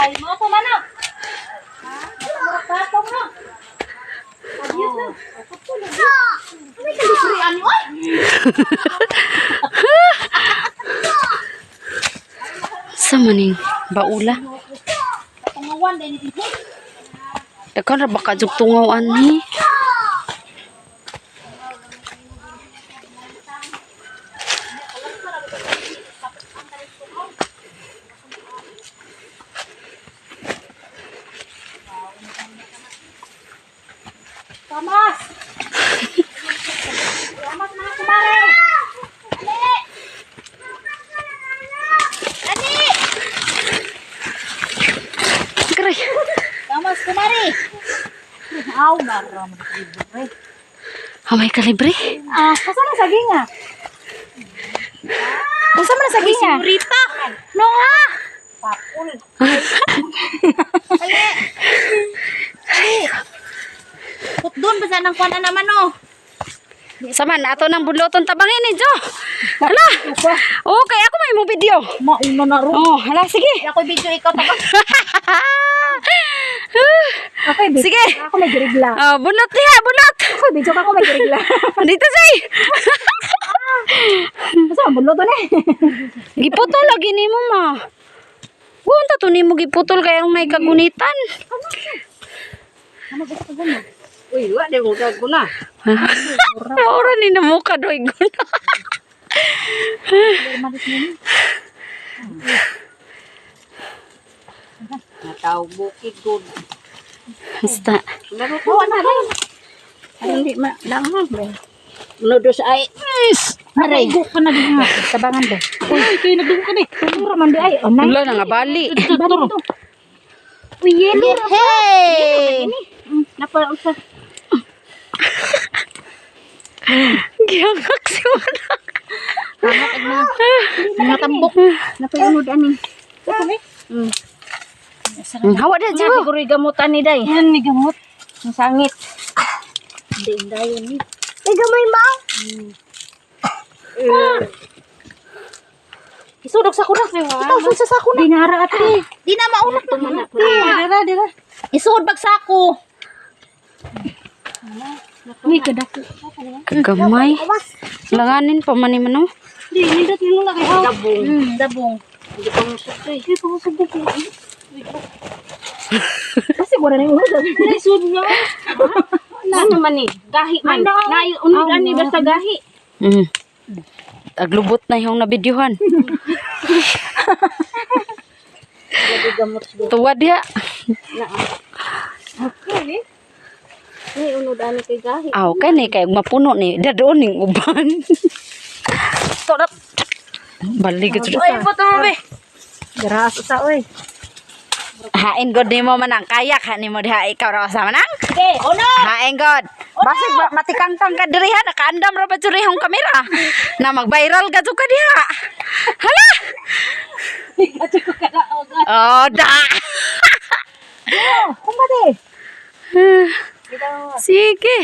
Ay, mo ko man ah. Ha? Murag patong no. Adios na. Ay, kalisuri ani oy. Sa maning baula. Tungawan din dito. Daghan ra baka jug tungaw ani. Tamas. Tamas mga kumare. Ali. Ali. Gray. Tamas kumare. Aw, naram libre. Hamay kalibre. Ah, asa na saging ah? Unsa man na saging ah? Senyorita. No ah. Pakul. Ali. Ali. Putdon ba sa nang kuan na naman oh. Saman ato nang budloton tabangin ni Jo. Hala. Okay, ako may mo video. Mauna na ro. Oh, hala sige. Ako video ikaw tapos. Ako video. Sige. Ako may girigla. Oh, bunot diha, bunot. Ako video ka ako may girigla. Dito say. Asa man bunlo to ni? Giputol lagi nimo ma. Unta to nimo giputol kay ang may kagunitan. Ano ba sa guna? Uy, wa di mo kaguna. Maura ni namuka doy guna. Nataw bukid gud. Basta. Laro ko na rin. Ano di ma lang mo. Uno dos ay. Is. Aray, go ka na din nga. Tabangan ba? Uy, kayo nagdugo ka ni. Mura man di ay. Oh, nay. Wala na nga bali. Uy, yellow. Hey! Napa unsa? Gihangak si Manang. Mga tambok. Napa unod ani. Hawa dia Nga Jo. siguro gamutan ni day. Yan ni gamot. Ang sangit. Di dayon ni. Ay, gamay ma. Isudog sa kuna. Ikaw sud sa sako na. Dinara ate. Di na maunat na. Dira, dira. Isud bag sako. Uy, kadako. Kagamay. Langanin pa man ni mano. Di, nindot nimo na kay haw. Dabong. Dabong. Hindi pa mo sugay. Di pa mo Kasi wala na yung unod. Ay, sud nga. Ano man ni? Gahi man. Naay unod ani basta gahi. Aglubot na yung nabidyohan. Lagi gamot do. Tuwa diha. Na. Ni unod ani kay gahi. Aw, kay ni kay mapuno ni dadoon ning uban. Torap. Balik gid. Ay, buto mo be. Garas usa oy. Hain god nimo manang kayak ha nimo diha ikaw ra sa manang. Sige, uno. Hain god. Basig ba matikangkang ka diri ha nakaandam ra ba diri hong kamera. Na mag-viral ka jud ka diha. Hala. Oh, da. Kung ba di? Sige.